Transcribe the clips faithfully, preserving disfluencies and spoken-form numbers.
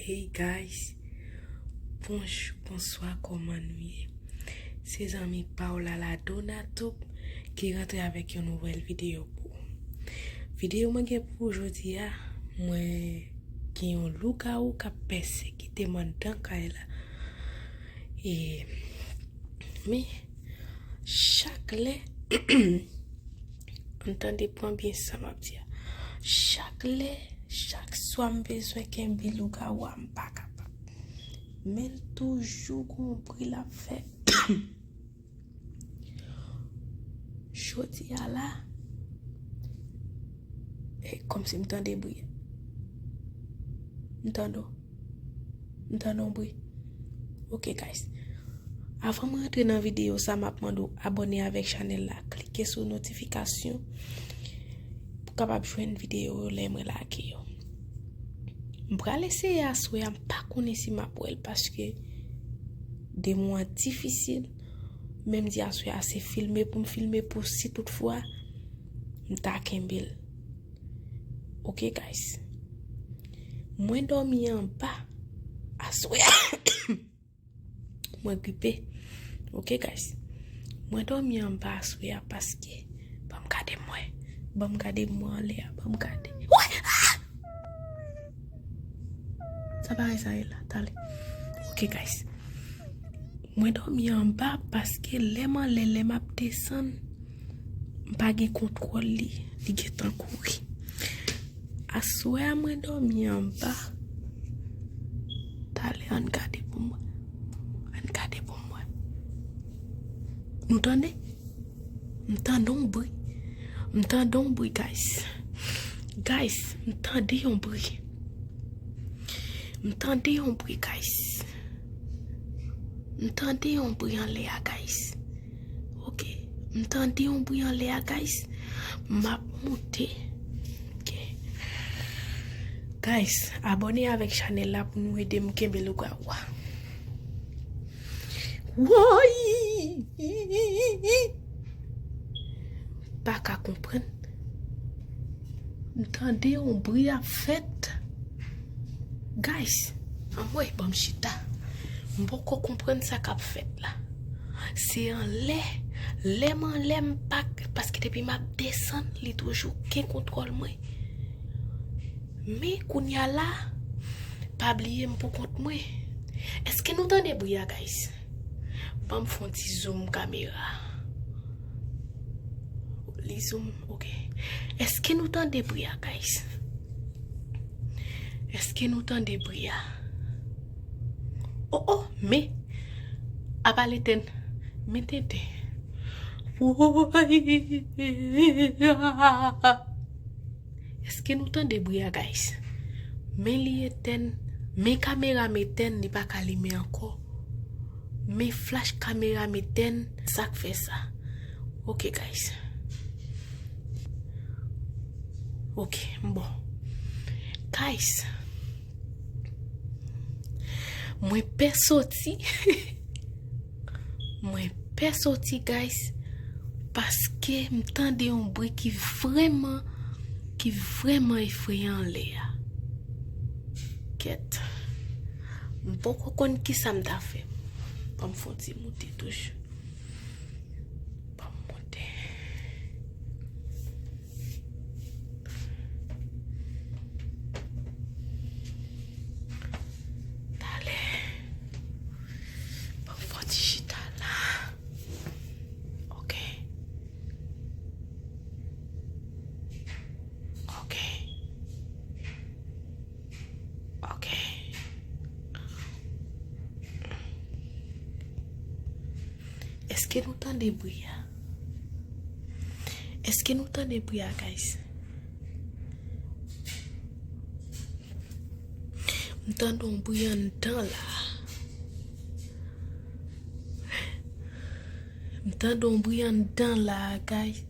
Hey guys, bonjou, bonswa, kòman nou ye? Se zanmi pa w la, la Donatoup, ki rantre avèk yon nouvèl videyo pou ou. Videyo mwen gen pou ou jodi a, mwen gen yon lougawou k ap pèsekite m anndan kay la. E, men, chak lè, ann tande, pran byen sa m ap di a. Chak lè, chak swa m bezwen kenbe lougawou a, m pa kapab. Men l toujou gon bri l ap fè. Jodi a la, e kòmsi m tande bri. M tande w. M tande yon bri. Ok, guys. Avan mwen rantre nan videyo sa, m ap mande w abòne avèk chanèl la. Klike sou notifikasyon pou w kapab jwenn videyo yo lè mwen lage yo. M pral eseye aswè a, m pa konnen si m ap wè l paske de mwa difisil. Men m di aswè a se filme pou m filme pou si toutfwa m ta kenbe l. Ok, guys. Mwen dòmi anba aswè a. Mwen gripe. Ok, guys. Mwen dòmi anba aswè a paske, ban m gade mwen. Ban m gade mwen anlè a. Ban m gade. Woy! Ah! Sa bagay sa ye la? Tale. Ok, guys. Mwen dòmi anba paske lè m anlè, lè m ap desann, m pa gen kontwòl li. Li gentan kouri. Aswè a mwen dòmi anba. Tale, ann gade pou mwen. Ann gade pou mwen. Nou tande? M tande yon bri. M tande yon bri, guys. Guys, m tande yon bri. M tande yon bri, guys. M tande yon bri anlè a, guys. Ok. M tande yon bri anlè a, guys. M ap moute. Ok. Guys, abòne avèk chanèl la pou nou ede m kenbe lougawou a. Woy! Pa ka konprann. M tande yon bri ap fèt. Guys, anmwey, ban m chita. M poko konprann sa k ap fèt la. Se anlè, lè m anlè m pa, paske depi m ap desann, li toujou gen kontwòl mwen. Men kounye a la, pa bliye m pou kont mwen. Èske nou tande bri a, guys? Ban m fè yon ti zoom kamera. Li zoom, ok. Èske nou tande bri a, guys? Èske nou tande bri a? Oh, oh, men, apa l etèn, men tenten. Woy! Èske nou tande bri a, guys? Men li etèn, men kamera m etèn, li pa ka limen ankò. Men flash kamera m etèn, sa k fè sa? Ok, guys. Ok, m bon. Guys, mwen pè soti. Mwen pè soti, guys, paske m tande yon bri ki vrèman, ki vrèman efreyan anlè a. Kèt. M poko konn kisa m ta fè. Ban m fè yon ti moute toujou. Ban m moute. Tale. Ban m fè yon ti chita la. Ok. Ok. Ok. Èske nou tande bri a? Èske nou tande bri a, guys? M tande yon bri anndan la. M tande yon bri anndan la, guys.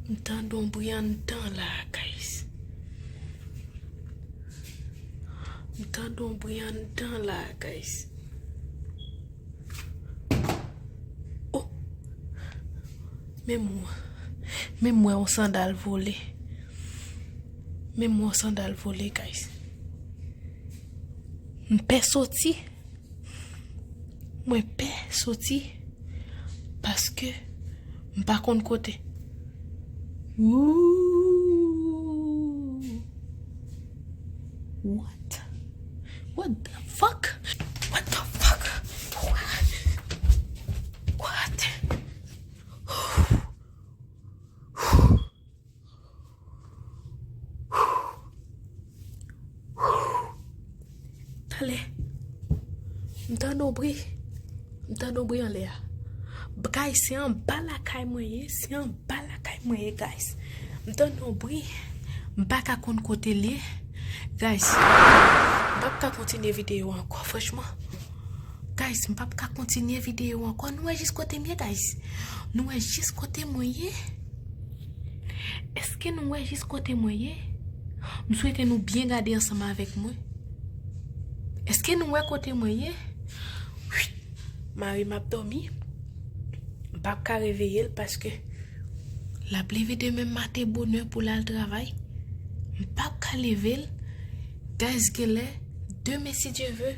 M tande yon bri anndan la, guys. M tande yon bri anndan la, guys. Oh! Men m wè, men m wè yon sandal vole. Men m wè yon sandal vole, guys. M pè soti. Mwen pè soti paske m pa konn kote. Ooh. What? What the fuck? What the fuck? What? What? Talè. M tande yon bri. M tande yon bri anlè a. Guys, se anba lakay mwen ye. Se anba lakay mwen ye, guys. M tande yon bri. M pa ka konn kote l ye. Guys, m p ap ka kontinye videyo ankò, franchman. Guys, m p ap ka kontinye videyo ankò. Nou wè jis kote m ye, guys. Nou wè jis kote mwen ye. Èske nou wè jis kote mwen ye? M swete nou byen gade ansanm avèk mwen. Èske nou wè kote mwen ye? Mari m ap dòmi. M p ap ka reveye l paske l ap leve demen maten bonè pou l al travay. M p ap ka leve l. Guys, genlè, demen, si Dye ve,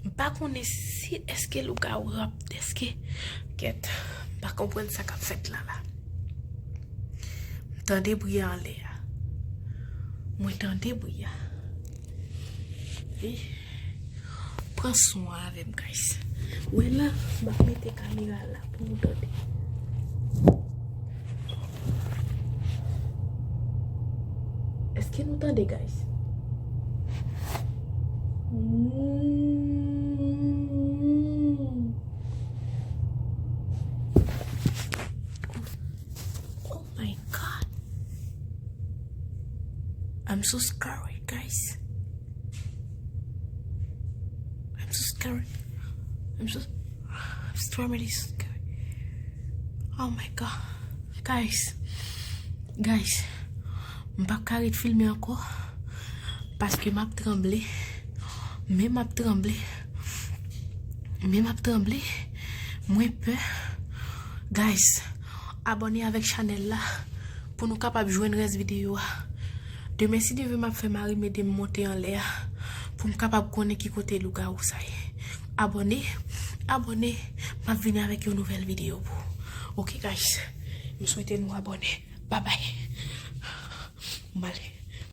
m pa konnen si èske lougawou ap, èske, kèt, m pa konprann sa k ap fèt la, la. M tande bri a anlè a. Mwen tande bri a. Wi. Pran son an avè m, guys. Wè la, m ap mete kamera la pou nou tande. Èske nou tande, guys? Mm. Oh my God. I'm so scared, guys. I'm so scared. I'm so, I'm so really scared. Oh my God. Guys. Guys. M p ap ka ret filme ankò. Paske m ap tranble. Men m ap tranble. Men m ap tranble. Mwen pè. Guys, abòne avèk chanèl la pou nou kapab jwenn rès videyo a. Demen, si Dye ve, m ap fè mari m ede m monte anlè a pou m kapab konnen ki kote lougawou sa ye. Abòne, abòne, m ap vini avèk yon nouvèl videyo pou ou. Oke, guys, m swete nou abòne. Babay. M ale.